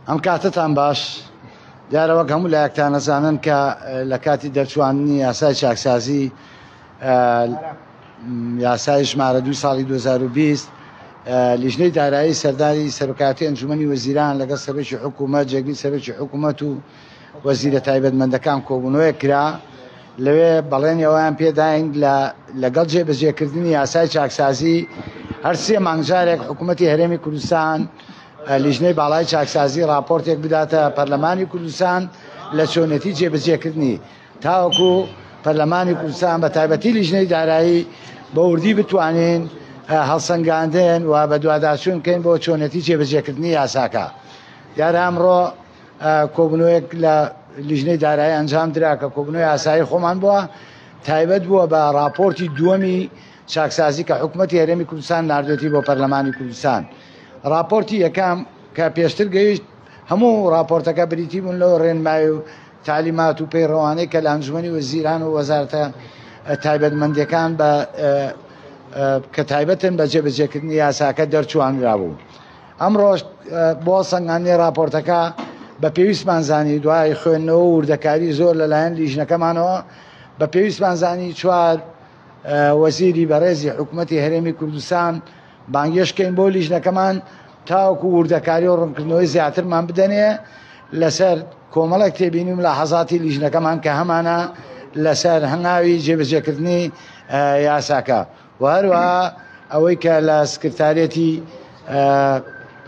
ئەم کاتەتان باش. دیارە وەک هەموو لایەکتان ئەزانن کە لە کاتی دەرچواندنی یاسای چاکسازی یاسای ژمارە دوو ساڵی 2020 لیژنەی دارایی سەرداری سەرۆکایەتی ئەنجومەنی وەزیران لەگەڵ سەرۆکی حکوومەت جێگری سەرۆکی حکوومەت و وەزیرە تایبەتمەندەکان کۆبوونەوەیەک کرا لەوێ بەڵێنی ئەویان پێداین لە لەگەڵ جێبەجێکردنی یاسای چاکسازی هەر سێ مانگ جارێک حکوومەتی هەرێمی کوردستان لیژنەی باڵای چاکسازی ڕاپۆرتێک بداتە پەرلەمانی کوردستان لە چۆنێتی جێبەجێکردنی تاوەکو پەرلەمانی کوردستان بە تایبەتی لیژنەی دارایی بە وردی بتوانین هەڵسەنگاندن و بەدواداچوون بکەین بۆ چۆنێتی جێبەجێکردنی یاساکە. دیارە ئەمڕۆ کۆبوونەوەیەک لە لیژنەی دارایی ئەنجام درا کە کۆبوونەوەی ئاسایی خۆمان بووە، تایبەت بووە بە ڕاپۆرتی دووەمی چاکسازی کە حکوومەتی هەرێمی کوردستان ناردوێتی بۆ پەرلەمانی کوردستان. ڕاپۆرتی یەکەم کە پێشتر گەیشت هەموو ڕاپۆرتەکە بریتی بوون لەو ڕێنمایی و تەعلیمات و پەیڕەوانەی کە لە ئەنجومەنی وەزیران و وەزارەتە تایبەتمەندەکان بە کە تایبەتن بە جێبەجێکردنی یاساکە دەرچوانرابوو. ئەمڕۆش بۆ سەنگاندنی ڕاپۆرتەکە بە پێویستمان زانی دوای خوێندنەوە و وردەکاری زۆر لەلایەن لیژنەکەمانەوە بە پێویستمان زانی چوار وەزیری بەڕێزی حکوومەتی هەرێمی کوردستان بانگێشت کەین بۆ لیژنەکەمان تاوەکو وردەکاری و ڕوونکردنەوەی زیاترمان بدەنێ لەسەر کۆمەڵێک تێبینی و ملاحەزاتی لیژنەکەمان کە هەمانە لەسەر هەنگاوی جێبەجێکردنی یاساکە و هەروەها ئەوەی کە لە سکرتارێتی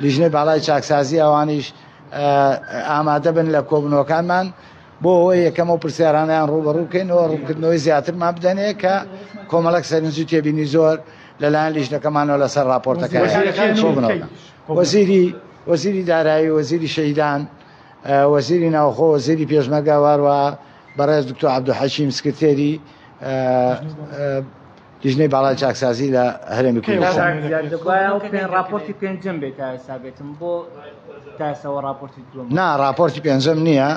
لیژنەی باڵای چاکسازی ئەوانیش ئامادە بن لە کۆبنەوەکانمان بۆ ئەوەی یەکەم ئەو پرسیارانەیان ڕووبەڕوو بکەینەوە، ڕوونکردنەوەی زیاترمان بدەنێ کە کۆمەڵێک سەرنج و تێبینی زۆر لەلایەن لیژنەکەمانەوە لەسەر ڕاپۆرتەکە هەیە. وەزیری وەزیری دارایی، وەزیری شەهیدان، وەزیری ناوخۆ، وەزیری پێشمەرگە، واروە بەڕێز دکتۆر عەبدولحەکیم سکرتێری لیژنەی باڵای چاکسازی لە هەرێمی کوردستان. ڕاپۆرتی پێنجەم بێت تا ئێستا بێتم بۆ تا ئێستاوە ڕاپۆرتی دووەم نا ڕاپۆرتی پێنجەم نییە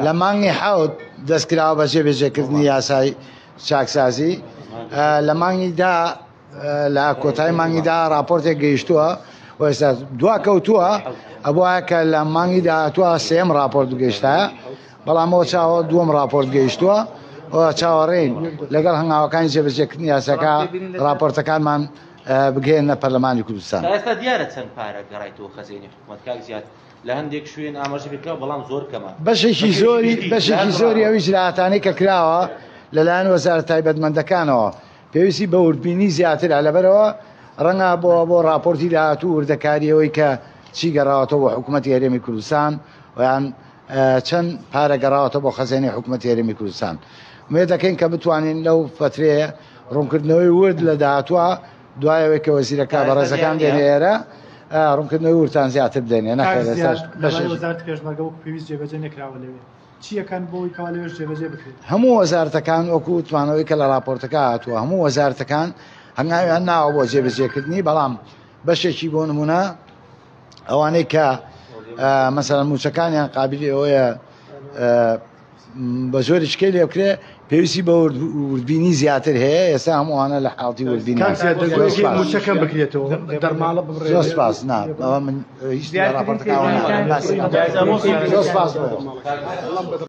لە مانگی حەوت دەستکراوە بە جێبەجێکردنی یاسای چاکسازی لە مانگی دا لە کۆتای مانگی دا ڕاپۆرتێک گەیشتووە و ئێستا دوا کەوتووە ئەبوایە کە لە مانگی داهاتووە سێم ڕاپۆرت بگەیشتایە بەڵام ئەوە چاوە دووەم ڕاپۆرت گەیشتووە و چاوەڕێین لەگەڵ هەنگاوەکانی جێبەجێکردنی یاساکە ڕاپۆرتەکانمان بگەیەنە پەرلەمانی کوردستان. تا ئێستا دیارە چەند پارە گەڕایتەوە خەزێنەی حکومەت کاک زیاد؟ لە هەندێک شوێن ئاماژە پێکراوە بەڵام زۆر کەمە. بەشێکی زۆری بەشێکی زۆری ئەو ئیجرائاتانەی کە کراوە لەلایەن وەزارەت تایبەتمەندەکانەوە پێویستی بە وردبینی زیاترە لەبەرئەوە ڕەنگە بۆ بۆ ڕاپۆرتی داهاتوو وردەکاری ئەوەی کە چی گەڕاوەتەوە بۆ حکوومەتی هەرێمی کوردستان و یان چەند پارە گەڕاوەتە بۆ خەزێنەی حکوومەتی هەرێمی کوردستان ئومێد دەکەین کە بتوانین لەو فترەیە ڕوونکردنەوەی ورد لە داهاتووە دوای ئەوەی کە وەزیرەکە بەڕێزەکان دێنە ئێرە ڕوونکردنەوەی وردتان زیاتر بدەینێ نەخێر ئێستاش بەشێکی وەزارەتی پێشمەرگە وەکو پێویست جێبەجێ نەکراوە لەوێ چی ئەکەن بۆ ئەوەی کەوا لەوێش جێبەجێ بکرێت؟ هەموو وەزارەتەکان وەکو وتمانەوەی کە لە ڕاپۆرتەکە هاتووە هەموو وەزارەتەکان هەنگاویان ناوە بۆ جێبەجێکردنی بەڵام بەشێکی بۆ نمونە ئەوانەی کە مەسەلەن موچەکانیان قابلی ئەوەیە بە زۆری شکەی لێ بکرێ پێویستی بە وردبینی زیاتر هەیە ئێستا هەمووانە لە حاڵتی وردبینی موچەکەم بکرێتەوە دەرماڵە ببڕێت زۆر سپاس نا ئەوە من هیچ لە ڕاپۆرتەکە زۆر سپاس بۆ.